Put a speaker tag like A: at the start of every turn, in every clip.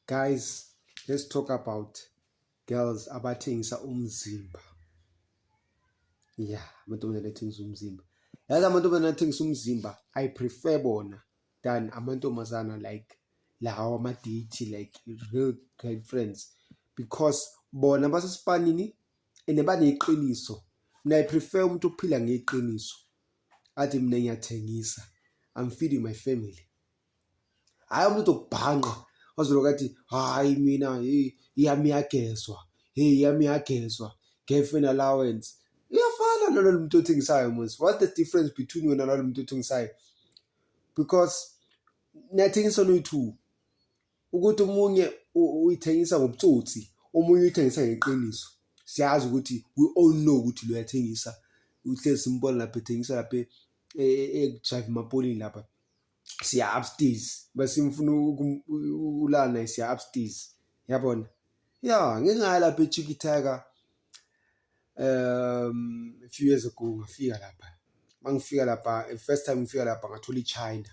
A: Guys, let's talk about girls abathengisa umzimba. Yeah, amantombazane athengisa umzimba. Yazi amantombazane athengisa umzimba, I prefer bona than amantombazana like lawa ama-date, like real girlfriends, because bona basesipanini and baneqiniso. Mina I prefer umuntu ophila ngeqiniso. Athi mina ngiyathengisa, I'm feeding my family. Hhayi umuntu okubhanqa ozoloku athi hhayi mina, hey, iyami iyagezwa, hey, iyami iyagezwa, girlfriend allowance. Iyafana nalo muntu othengisayo mos. What's the difference between wena nalo muntu othengisayo? Because niyathengisa noyi-two. Ukuthi omunye uyithengisa ngobutsotsi, omunye uyithengisa ngeqiniso. Siyazi ukuthi, we all know ukuthi lo uyathengisa, uhlezi simbona lapha ethengisa lapha ekujive emapolini lapha. Siya upstairs bese ngifuna ukulala naye, siya upstairs, yabona. Ya, ngike ngaya lapha e-Cheeky Tiger a few years ago. Ngafika lapha, mangifika lapha, first time ngifika lapha, ngathola i-China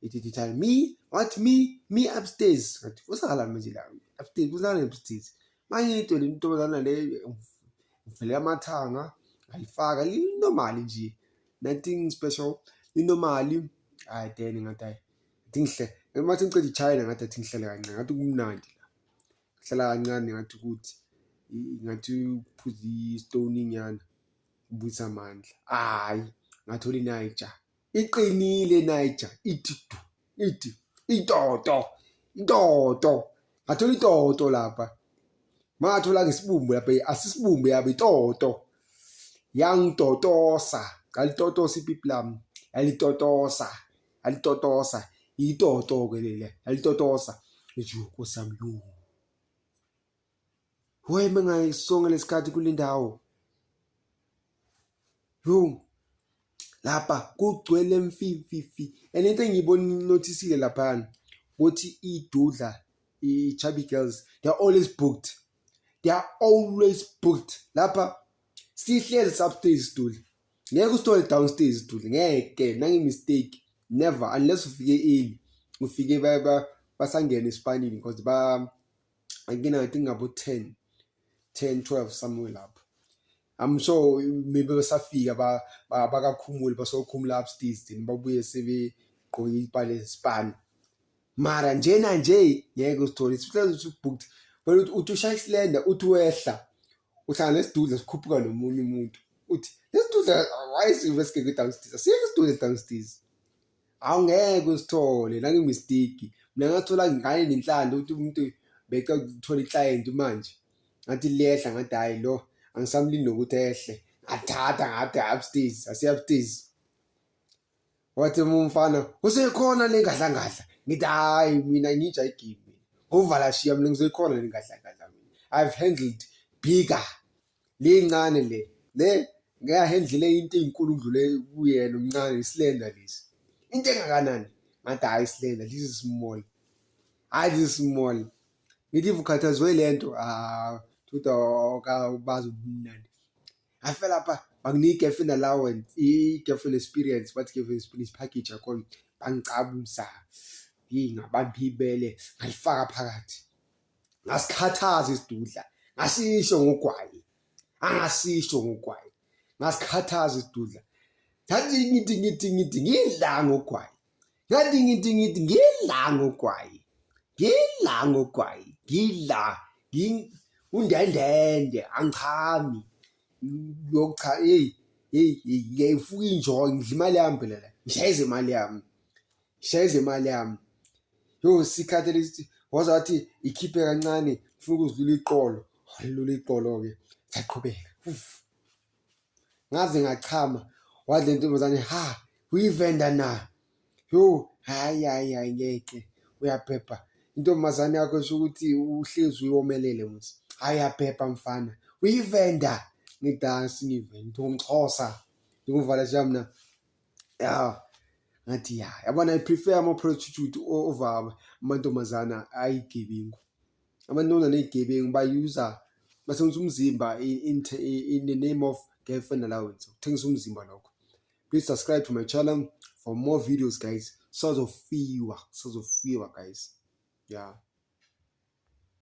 A: ithi ithi me what me me upstairs. Ngathi kusakalani manje la upstairs, kusakalani upstairs? Manje into le ntombazana le ngivele amathanga ngayifaka li-normal nje, nothing special, li-normal. Hhayi, then ngathi hhayi, ngathi ngihle mathi ngiceda i-China, ngathi athi ngihlale kancane, ngathi kumnandi la, ngihlala kancane, ngathi ukuthi ngathi uphuza i-stone nyana ubuyisa amandla. Hhayi, ngathola i-Niger iqinile, Niger ithi du, ithi itoto itoto. Ngathola itoto lapha, mangathola ngesibumbu lapha, asisibumbu yabo itoto, yangitotosa, ngalitotosa ipipi lami, yalitotosa, yalitotosa itoto-ke leliya, yalitotosa. Ngithi yo, Nkosi yami, yo, we mengayisonke lesikhathi kule ndawo, yo, lapha kugcwele mfimfifi. And into engiyibona nothisile laphayana ukuthi idudla, i-chubby girls, they are always booked, they are always booked lapha. Sihlezi upstairs sidudla, ngeke usithole downstairs sidudla, ngeke nange-mistake, never, unless ufike early, ufike basangena esipanini, because ba angena, I think, ngabo 10 10 12 somewhere lapho. I'm sure maybe basafika bakakhumuli, basokhumula upstairs, then babuye sebegqoke iy'mpahla ezisipani. Mara njena nje ngeke usithole, sihlezi booked. But uthi ushaya isilenda, uthi wehla, uhlangana nesidudla sikhuphuka nomunye umuntu, uthi lesidudla, why sivesike kwi-downstairs? Asiyeke isidudla downstairs, awungeke usithole nange-mistake. Mina ngathola ngane nenhlanhla ukuthi umuntu beca ukuthola i-client manje, ngathi liyehla, ngathi hhayi, lo angisamlindi nokuthi ehle, ngathatha ngathi upstairs, asiye upstairs. Wathi umfana usekhona le ngadlangadla, ngithi hhayi, mina ngitsha igame mina ngovala shiya, mina ngizoyikhona le ngadlangadla, mina I've handled bigger, le ncane le le ngiyahandle into ey'nkulu ukudlule kuyena omncane, isilenda lesi, into engakanani. Ngathi hhayi, isilenda, this is small, hhayi, this is small. Ngithi if ukhathazwe le nto, ah, thuthi awubazi ubumnandi. Ngafika lapha, banginika i-girlfriend allowance, i-girlfriend experience, bathi girlfriend experience package yakhona, bangicabuza, yeyi, ngabamba ibele ngalifaka phakathi, ngasikhathaza isidudla, ngasisho ngogwayi, angasisho ngogwayi, ngasikhathaza isidudla. Ngathi ngithi ngithi ngithi ngidla ngogwayi, ngathi ngithi ngithi ngidla ngogwayi, ngidla ngogwayi, ngidla undendende, angichami yokucha. Hey hey hey, ngiyayifuka injoy, ngidla imali yami phela la, ngishayeza imali yami, ngishayeza imali yami. Yo, sikhathi lesi waze wathi ikhiphe kancane, ufuna ukuzilula iqolo, walula iqolo-ke, saqhubeka, ngaze ngachama. Wathi le ntombazane, ha, uyivenda na? Yo, hhayi hhayi hhayi, ngeke, uyabhebha intombazane yakho, esho ukuthi uhlezi uyomelele musi. Hhayi, uyabhebha mfana, uyivenda? Ngithi asingivenda, ngumXhosa, ngikuvala nje mina. Ya, ngathi ya, yabona, I prefer ama-prostitute over amantombazana ayigebengu. Amantombazane ey'gebengu bayuza, basebenzisa umzimba in the name of girlfriend allowance, ukuthengisa umzimba lokho. Please subscribe to my channel for more videos, guys. Sazofiwa, sazofiwa, guys, yeah.